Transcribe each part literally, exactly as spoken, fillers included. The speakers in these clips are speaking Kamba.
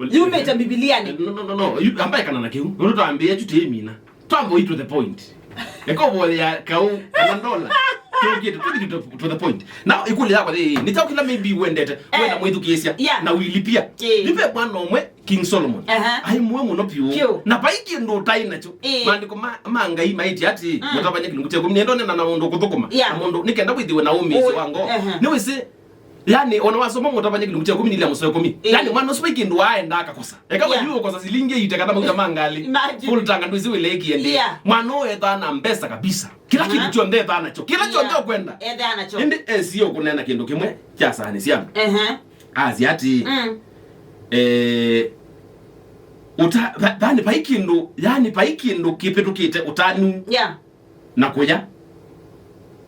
Yumĩte Mbibilianĩ. No, no, no, no. Yu-, ambaye kana na kĩu. Nũndũ twambĩĩa tu tĩmina. Twambe to the point. Eka ũvoya kaũ kana ndola. Tũkĩte, tũkĩte to, to the point. Now, ĩkũlyo yakwa yĩ, nĩ kyaũ kĩla maybe wendete, eh, wenda mwĩthukĩĩsya, yeah, na ũilipia. Eh. Nĩ ve mwana ũmwe, King Solomon. Aha. Aĩ mũĩ mũno vyũ. Vyũ. Na vai kĩndũ ũtaĩ nakyo. Eh. Maandĩko ma, ma Ngai maĩtye atĩ, mm, Mũtavany'a kĩlungu kya ĩkũmi, nĩenda ũneena na mũndũ ũkũthũkũma. Yeah. Na mũndũ, nĩ kenda wĩthĩwe na ũmĩĩsyo wa ngoo. Aha. Nĩwĩsĩ, yani, ona wasoma Mũtavany'a kĩlungu kya ĩkũmi na ilĩ mũsoa wa ĩkũmi. Eh. Yani, mwana ũsu vai kĩndũ aendaa akakosa. Eka, yeah, yu ũkosa silingi ĩita kana mauta ma ngalĩ. Imagine. Full tank ndwĩsĩ wĩla ĩkĩendee. Yeah. Mwana ũyũ ethaa na mbesa kabisa. Kĩla kĩndũ, aha, kyonthe ethaa nakyo. Kĩla kyonthe, yeah, ũkwenda. Ethaa nakyo. Ĩndĩ esie ũkũneena kĩndũ kĩmwe kya saani syana. Ehe. Asya atĩ, mm, eh, ũta-, va-, yani vai kĩndũ, yani vai kĩndũ kĩvĩtũkĩte ũtanu. Yeah. Na kũya.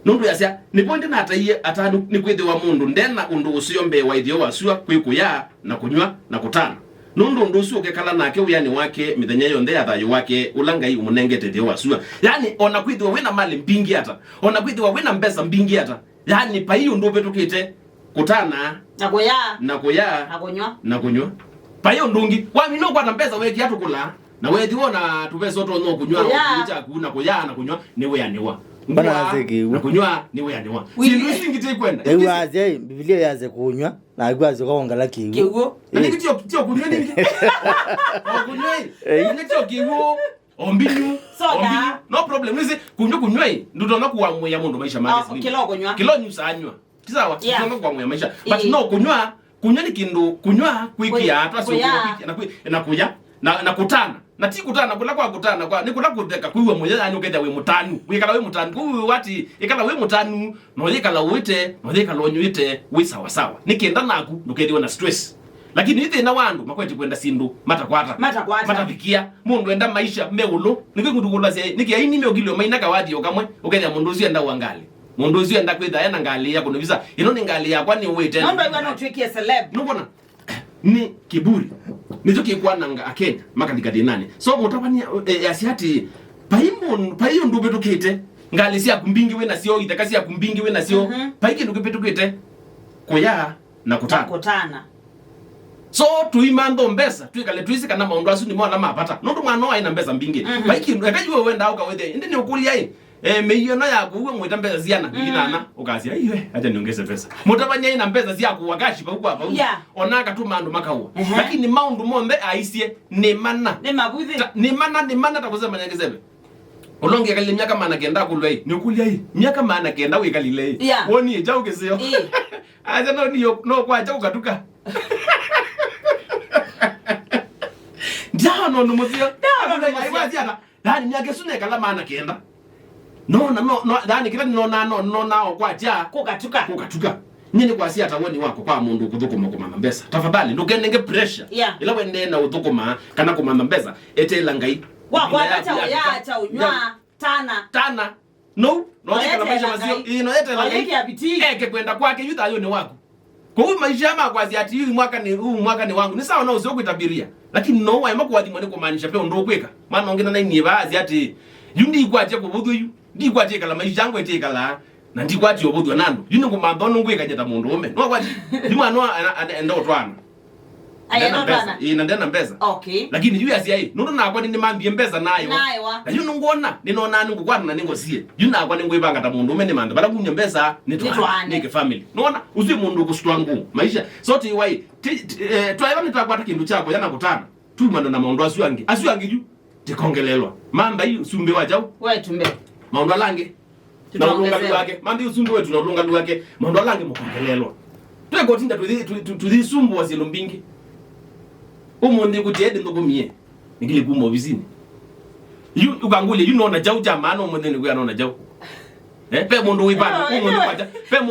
Nũndũ yasya, nĩvo ndĩnataie atanu nĩkwĩthĩwa mũndũ ndena ũndũ ũseo mbee wa ĩtheo wa sua kwĩ kũya na kũnyw'a na kũtana. Nũndũ ũndũ ũsu ũkekala nake wĩanĩ wake mĩthenya yonthe ya thayũ wake, ũla Ngai ũmũnengete ĩtheo wa sua. Yani, ona kwĩthĩwa wĩna malĩ mbingĩ ata, ona kwĩthĩwa wĩna mbesa mbingĩ ata, yani, vai ũndũ ũvĩtũkĩte kũtana, na kũya, na kũya, na kũnyw'a, na kũnyw'a. Vai ũndũ ũngĩ. Wamina ũkwata mbesa weekĩa tũkũla, na weethĩwa na tũvesa ũtonya kũnyw'a, kũya, kĩw'ũ kyaku, na kũya, na kũnyw'a, nĩ wĩanĩwa. Mbona ngũa, asya kĩw'ũ, na kũnyw'a, nĩ wĩanĩwa. Wi- Syĩndũ isu ingĩ tĩ kwenda. Ĩu asya, ĩ, Mbivilia yasya kũnyw'a, na akwasya ũkaongela kĩw'ũ. Kĩw'ũ. Na nĩngĩ tio, tio kũnyw'a nĩngĩ. O kũnyw'a ĩ. Ĩĩ. Nĩngĩ tio kĩw'ũ. O mbinyu. Soda. O mbinyu. No problem. Nĩsĩ, kũnyw'a, kũnyw'a ĩ, ndũtonya kũamũĩa mũndũ maisha make. Oh, kĩla ũkũnyw'a. Kĩla ũnyusaa nyua. Ti sawa? Yeah. Ndũtonya kũamũĩa maisha. But ĩĩ, no kũnyw'a, kũnyw'a nĩ kĩndũ, kũnyw'a kwĩkĩa, kũya, twasya kũya, kwĩkĩa, na kwĩ-, na kũya, na, na kũtana. Na ti kũtana, kũla kwa kũtana kwa, nĩ kũla kũtheka, kwĩw'a mũyo, yani ũkethĩa wĩ mũtanu. Wĩkala wĩ mũtanu. Kwoou wĩ wati, ĩkala wĩ mũtanu, no yĩkala ũĩte, no yĩkala ũnyw'ĩte, wĩ sawa sawa. Nĩ kenda naku ndũkethĩwe na stress. Lakini nĩ thĩna wa andũ makwete kwenda syĩndũ matakwata. Matakwata. Matavikia. Mũndũ enda maisha me ũlũ. Nĩkĩ ngũndũ kũlasya, nĩkĩ aini meũkilwe maina kawathi o kamwe, ũkethĩa mũndũ ũsu enda wa ngalĩ. Mũndũ ũsu enda kwĩtha ena ngalĩ ya kũnũvisa. Ĩno nĩ ngalĩ yakwa nĩ ũĩte. Nũndũ aiwa no twĩkie celeb. Nũkwona? Nĩ kĩburi. Nĩkyo kĩkwananga Akenya makalika thĩnanĩ. So, Mũtavany'a, eh, asya atĩ, vai mũn-, vai ũndũ ũvĩtũkĩte. Ngalĩ syaku mbingĩ wĩ nasyo, itheka syaku mbingĩ wĩ nasyo. Mhm. Vai kĩndũ kĩvĩtũkĩte. Kũya na kũtana. Na kũtana. So, tũimantha mbesa, twĩkale twĩsĩ kana maũndũ asu nĩmo ala ma vata. Nũndũ mwana ũũ aĩ na mbesa mbingĩ. Mhm. Vai kĩndũ, eka yu we wendaa ũkawĩthĩa. Ĩndĩ nĩ ũkũlya ĩ, eh, mĩio ĩno yaku, we mwĩta mbesa siana, mm, ngili nyanya, ũkasya, "Aiwe, acha niongeze pesa." Mũtavany'a ĩna mbesa sya kũwa kashi vau kwa vau. Yeah. Ona akatũma andũ makaũa. Ehe. Lakini maũndũ monthe aisye nĩ mana. Nĩ mavuthĩ. Ta, nĩ mana, nĩ mana ta kũsemanya kĩseve. Ũla ũngĩ ekalile myaka maana kenda akũlwa ĩ, nĩ ũkũlya ĩ, myaka maana kenda wĩkalile ĩ. Yeah. Wonie kyaũ kĩseo? Ĩ. Acha no niyo, no kwacha ũkatuka. Ndyaona ũndũ mũseo. Ndyaona ũndũ mũseo. Aiwa asyana, yani myaka ĩsu nekala maana kenda. No, na, no, no, yani kĩla nĩnonaa, no, nĩnonaa o kwakya. Kũkatuka. Kũkatuka. Nyie nĩ kwasya ata woni wakwa kwa mũndũ ũkũthũkũma kũmantha mbesa. Tafadhali, ndũkenenge pressure. Yeah. Ĩla wendee na ũthũkũma kana kũmantha mbesa, eteela Ngai. Wa, kwa, ya, kata ya, ũya, ya, kata ũnyw'a, ya. Tana. Tana. No, no yĩkala maisha maseo. Ĩĩ, no yetela Ngai. Eke kwenda kwake, yu thayũnĩ waku. Kwoou maisha ma kwasya ati, "Hii mwaka ni, huu mwaka ni wangu." Ni sawa no ũseo kwĩtabiria. Lakini no waema kũathimwa nĩ kũmaanisha ve ũndũ ũkwĩka. Mwana ũngĩ na nainie vaa asya ati, "Yu ndikwatya kũvũthw'a yu. Ndikwatya ĩkala maisha yangu ĩtĩkala. Na ndikwatya ũvũthw'a na andũ. Yu nĩngũmantha ũndũ ngwĩkany'a ta mũndũ ũme." No kwati, yu mwana wa, ana, ana, enda ũtwana. Ai, ndena mbesa. Ĩĩ, na ndena mbesa. Okay. Lakini yu asya ĩ, nũndũ nakwa nĩnĩmanthie mbesa naĩwa. Naĩwa. Na yu nũngwona, nĩnonaa nĩngũkwata na nĩngũsie. Yu nakwa nĩngwĩvanga ta mũndũ ũme nĩmanthe. Vala kumya mbesa, nĩtwa-, nĩtwane, nĩke family. Nũona? Ũsu ĩ mũndũ ũkũsitwa ngũ. Maisha. So ti wai, ti, ti, eh, twaĩva nĩtwakwata kĩndũ kya kũya na kũtana. Tumana na maũndũ asu angĩ. Asu angĩ yu, tikongelelwa. Mantha yu, sumbĩ wa kyaũ? Wetu mbe. Maũndũ ala angĩ. Na ũlũngalu wake. Mambi ũsumbĩ wetu na ũlũngalu wake. Maũndũ ala angĩ mũkongelelwa. Twekũtinda tũthi-, tũ-, tũ-, tũthisumbũa syĩndũ mbingĩ. Ũmũnthĩ kũtie ndĩ nthũkũmie. Nĩkĩlĩ kuma ovisinĩ. Yu, ũkangũlya, yu nona kyaũ kya maana ũmũnthĩ nĩkwĩa nona kyaũ? Eh, ve mũndũ wĩvana, ũmũnthĩ kwacha. Ve mũndũ